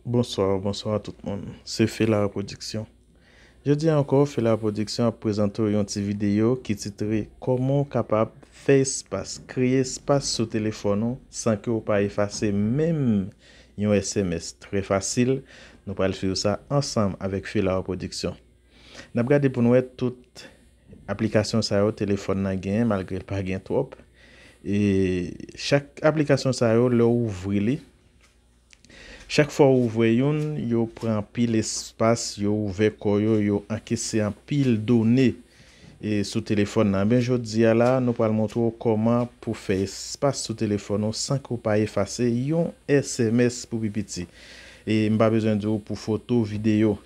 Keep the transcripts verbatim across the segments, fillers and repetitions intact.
Bonswa, bonswa tout moun. Se Fela Pwodiksyon. Jodi a ankò, Fela Pwodiksyon ap prezante w yon ti videyo ki titre Kòman w kapab fè espas, kreye espas sou telefòn ou san ke w pa efase menm yon S M S. Trè fasil, nou pral swiv sa ansanm avèk Fela Pwodiksyon. N ap gade pou n wè tout aplikasyon sa yo telefòn nan genyen, malgre l pa gen twòp. E chak aplikasyon sa yo, lè w ouvri li, chak fwa w ouvè youn, yo pran anpil espas, yo ouvè kò yo, yo ankese anpil done e sou telefòn nan. Ebyen, jodi a la, nou pral montre w kòman pou fè espas sou telefòn ou san ke w pa efase yon S M S pou pi piti. E m pa bezwen di w pou foto, videyo.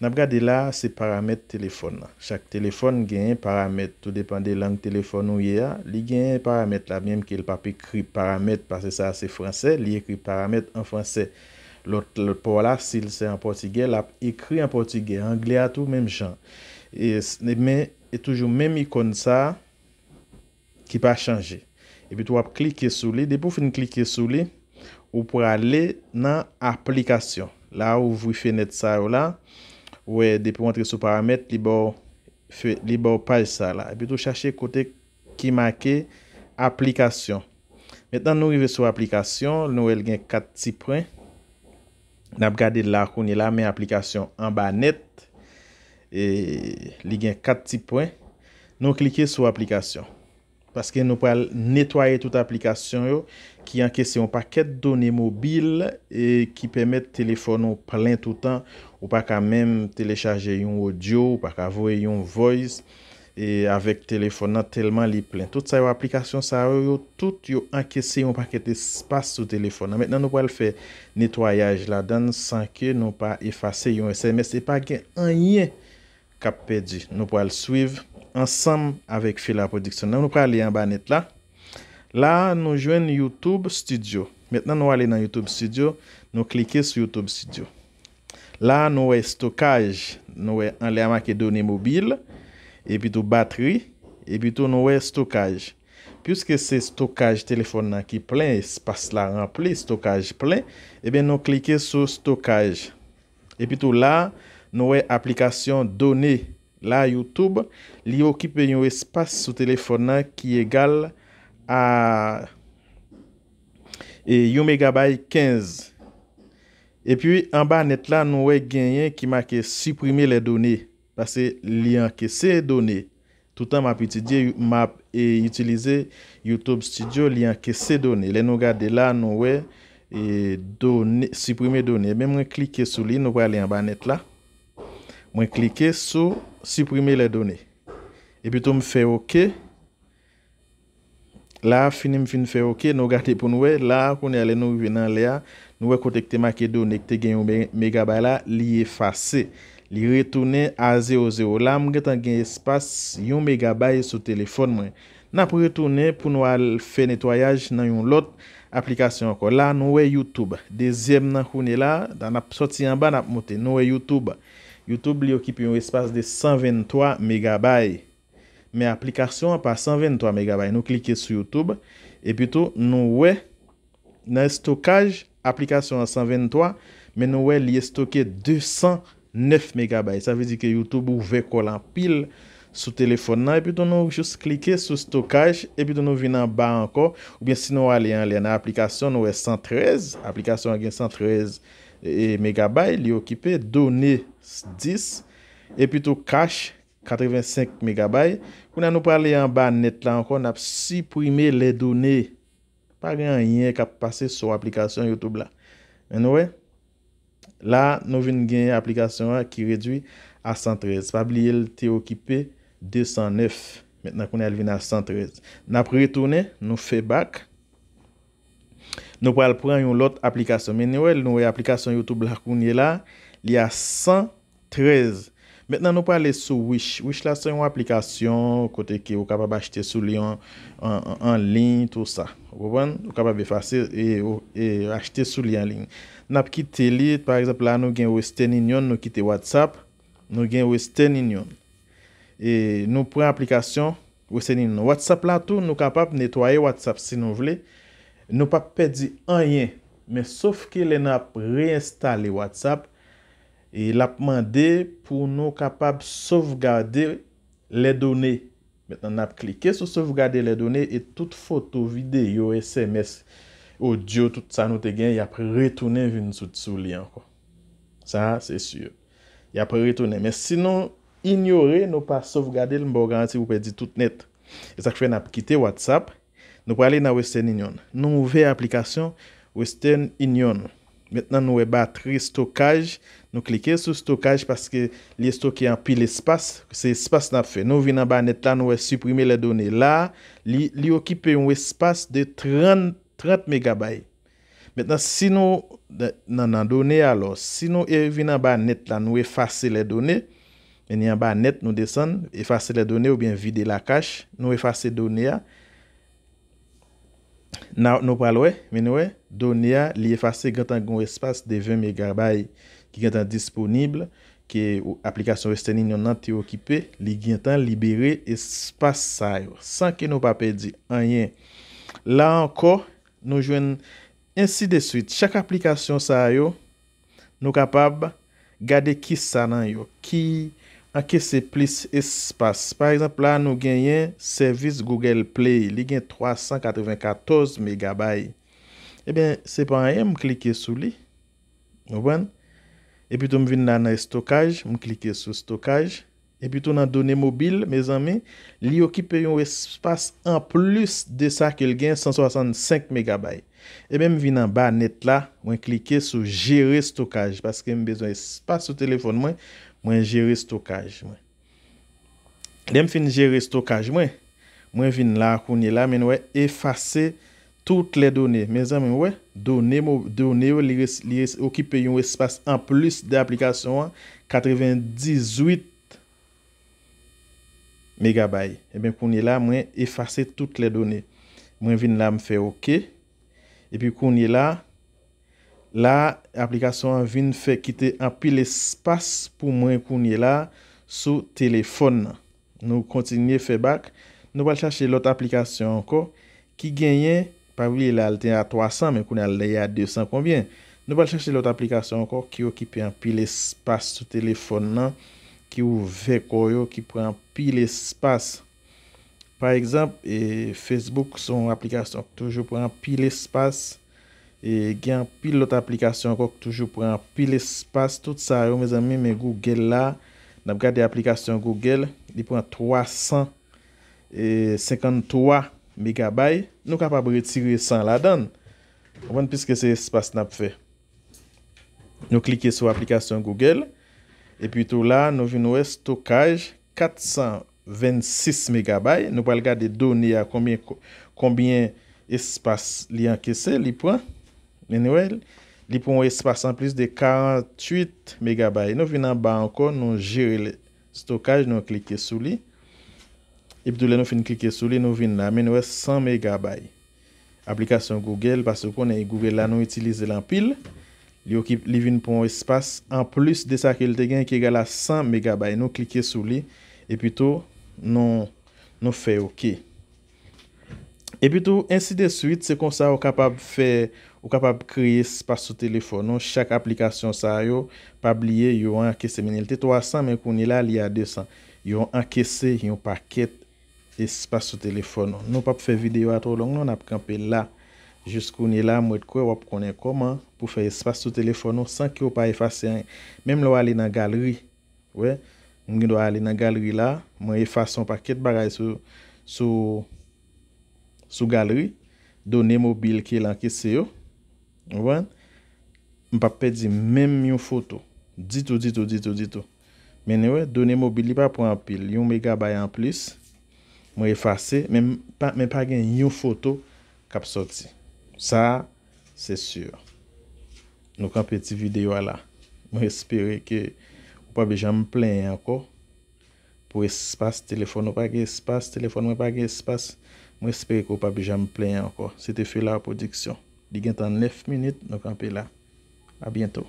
N ap gade la, se paramèt telefòn nan. Chak telefòn genyen paramèt, tou depann de lang telefòn ou ye a, li genyen paramèt la, byenke l p ap ekri paramèt, paske sa a se fransè, li ekri paramèt an fransè. Lòt, lòt bò la, si l se an pòtigè, l ap ekri an pòtigè. Anglè a tou, menm jan. E, s- men, e toujou menm ikòn sa a ki pa chanje. Epi tou w ap klike sou li. Depi w fin klike sou li, ou prale nan aplikasyon. La, ou ouvri fenèt sa yo la. Ou wè, depi w antre sou paramèt, li ba w fe- li ba w paj sa la. Epi tou chache kote ki make aplikasyon. Mentnan nou rive sou aplikasyon, nou wè l gen kat ti pwen. N ap gade l la kounye la, men aplikasyon anba nèt. E li gen kat ti pwen. Nou klike sou aplikasyon. Paske nou pral netwaye tout aplikasyon yo ki ankese yon pakèt done mobil e ki pèmèt telefòn ou plen toutan. Ou pa ka menm telechaje yon odyo, ou pa ka voye yon voice e avèk telefòn nan tèlman li plen. Tout sa yo, aplikasyon sa yo, yo tout yo ankese yon pakèt espas sou telefòn nan. Mentnan nou pral fè netwayaj ladan l san ke nou pa efase yon S M S e pa gen anyen k ap pèdi. Nou pral swiv ansanm avèk Fela Pwodiksyon nan. Nou prale anba nèt la. La, nou jwenn YouTube Studio. Mentnan nou ale nan YouTube Studio, nou klike sou YouTube Studio. La, nou wè estokaj, nou wè anlè a make done mobil, epi tou batri, epi tou nou wè estokaj. Piske se estokaj telefòn nan ki plen, espas la ranpli, estokaj plen, ebyen nou klike sou estokaj. Epi tou la, nou wè aplikasyon done. La, YouTube, li okipe yon espas sou telefòn nan ki egal a e, yon megabay kenz. Epi, anba nèt la, nou wè genyen ki make supprimer les données, paske li ankese done. Toutan m ap itidye, m ap e, itilize YouTube Studio, li ankese done. Lè nou gade la, nou wè e, done, supprimer données. Ebyen, mwen klike sou li, nou prale anba nèt la. Mwen klike sou supprimer les données. Epi tou, m fè OK. La, fini m fin fè OK, nou gade pou n wè. La, kounye a, lè nou rive nan anlè a, nou wè kote ki te make done ki te gen yon me- megabay la, li efase. Li retounen a zewo zewo. La, m gentan gen espas yon megabay sou telefòn mwen. N ap retounen pou nou al fè netwayaj nan yon lòt aplikasyon ankò. La, nou wè YouTube. Dezyèm nan kounye la, n ap sòti anba, n ap monte. Nou wè YouTube. YouTube, li okipe yon espas de san venntwa megabay. Men aplikasyon an pa san venntwa megabay. Nou klike sou YouTube, epi tou nou wè nan estokaj, aplikasyon an san venntwa, men nou wè li estoke de san nèf megabay. Sa vle di ke YouTube ouvè kò l anpil sou telefòn nan, epi tou nou jis klike sou estokaj, epi tou nou vin anba ankò, oubyen si nou ale anlè nan aplikasyon, nou wè san trèz, aplikasyon an gen san trèz e, megabay, li okipe, done dis, epi tou cache, katrevensenk megabay. Kounye a nou prale anba nèt la ankò, n ap supprimer les données. Pa gen anyen k ap pase sou aplikasyon YouTube la. Men nou wè, la nou vin gen aplikasyon an ki redwi a san trèz. Pa bliye l te okipe de san nèf. Mentnan kounye a l vin a san trèz. N ap retounen, nou fè back. Nou pral pran yon lòt aplikasyon. Men nou wè, nou wè aplikasyon YouTube la kounye la, li a san trèz. Mentnan nou prale sou Wish. Wish la se yon aplikasyon kote ke ou kapab achte sou li an, an, an, an liy, tou sa. Ou konprann? Ou kapab efase e, e achte sou li an liy. N ap kite li, pa egzanp la nou gen Western Union, nou kite WhatsApp, nou gen Western Union. E nou pran aplikasyon Western Union. WhatsApp la tou, nou kapab netwaye WhatsApp si nou vle. Nou p ap pèdi anyen. Men sof ke lè n ap reenstale WhatsApp, e l ap mande pou nou kapab sovgade les données. Mentnan, n ap klike sou sovgade les données e tout foto, videyo, S M S, odyo, tout sa nou te gen, y ap retounen vin sou, sou li ankò. Sa, se si. Y ap retounen. Men si nou inyore, nou pa sovgade l, m ba w garanti pou pèdi tout nèt. E sa k fè n ap kite WhatsApp. Nou prale nan Western Union. Nou ouvè aplikasyon Western Union. Mentnan, nou wè batri estokaj. Nou klike sou estokaj paske li estoke anpil espas. Se espas n ap fè. Nou vin anba nèt la, nou wè supprimer les données la. Li, li okipe yon espas de trant, trant megabay. Mentnan, si nou, nan, nan done alò, si nou e vin anba nèt la, nou efase les données, men ni anba nèt, nou desann, efase les données oubyen vide la cache, nou efase done a. Na, nou pral wè, men nou wè, done a, li efase, gentan gen yon espas de ven megabay ki gentan disponib, ke ou, aplikasyon Western Union nan te okipe, li gentan libere espas sa yo, san ke nou pa pèdi anyen. La ankò, nou jwenn ensi de swit. Chak aplikasyon sa yo, nou kapab gade kisa nan yo ki ankese plis espas. Pa egzanp, la nou genyen sèvis Google Play. Li gen twa san katrevenkatòz megabay. Ebyen, se pa anyen, m klike sou li. Ou konprann? Epi tou, m vin la nan estokaj, m klike sou estokaj. Epi tou, nan done mobil, mezanmi, li okipe yon espas anplis de sa ke l gen, san swasannsenk megabay. Ebyen, m vin anba nèt la, mwen klike sou jere estokaj, paske m bezwen espas sou telefòn mwen, mwen jere estokaj mwen. Lè m fin jere estokaj mwen, mwen vin la kounye la, men nou wè, efase tout les données. Mezanmi, w wè, done mo-, done yo, li res-, li res-, okipe yon espas anplis de aplikasyon an, katrevendizuit megabay. Ebyen, kounye la, mwen efase tout les données. Mwen vin la, m fè oke. Epi kounye la, la, aplikasyon an vin fè kite anpil espas pou mwen kounye la sou telefòn nan. Nou kontinye fè bak. Nou pral chache lòt aplikasyon ankò ki genyen, pa bliye la, l te a twa san, men kounye a, l a de san konbyen. Nou pral chache lòt aplikasyon ankò ki okipe anpil espas sou telefòn nan, ki ouvè kò yo, ki pran anpil espas. Pa egzanp, e, Facebook se yon aplikasyon ki toujou pran anpil espas. E gen anpil lòt aplikasyon ankò ki toujou pran anpil espas. Tout sa yo, mezanmi, men Google la, n ap gade aplikasyon Google, li pran twa san senkannntwa megabay. Nou kapab retire san ladan l. Konprann, piske se espas n ap fè. Nou klike sou aplikasyon Google. Epi tou la, nou vin wè estokaj kat san vennsis megabay. Nou pral gade done a, konbyen, konbyen espas li ankese, li pran. Men nou wè, li pran yon espas anplis de karanntuit megabay. Nou vin anba ankò, nou jere estokaj, nou klike sou li. Epi tou lè nou fin klike sou li, nou vin la, men nou wè san megabay. Aplikasyon Google, paske ou konnen Google la nou itilize l anpil, li okip-, li vin pran yon espas anplis de sa ke l te gen ki egal a san megabay. Nou klike sou li, epi tou nou, nou fè oke. Epi tou, ensi de swit, se konsa ou kapab fè, ou kapab kreye espas sou telefòn ou. Chak aplikasyon sa yo, pa bliye, yo ankese, men l te twa san, men kounye la, li a de san. Yo ankese yon pakèt espas sou telefòn ou. Nou p ap fè videyo a twò long non, n ap kanpe la. Jis kounye la, mwen kwè w ap konnen kòman pou fè espas sou telefòn ou san ke w pa efase anyen. Menm lè w ale nan galri, wè, m gen dwa ale nan galri la, mwen efase yon pakèt bagay sou, sou, sou galri, done mobil ke l ankese yo. Ou konprann? M p ap pèdi menm yon foto. Ditou, ditou, ditou, ditou. Men nou wè, done mobil li pa pran anpil. Yon megabay anplis. Mwen efase, men pa, men pa gen yon foto k ap sòti. Sa, se si. Nou kanpe ti videyo a la. Mwen espere ke ou p ap janm plenyen ankò. Pou espas, telefòn ou pa gen espas, telefòn mwen pa gen espas. Mwen espere ke w p ap janm plenyen ankò. Se te Fela Production. Li gentan nèf minit, nou kanpe la. A byento.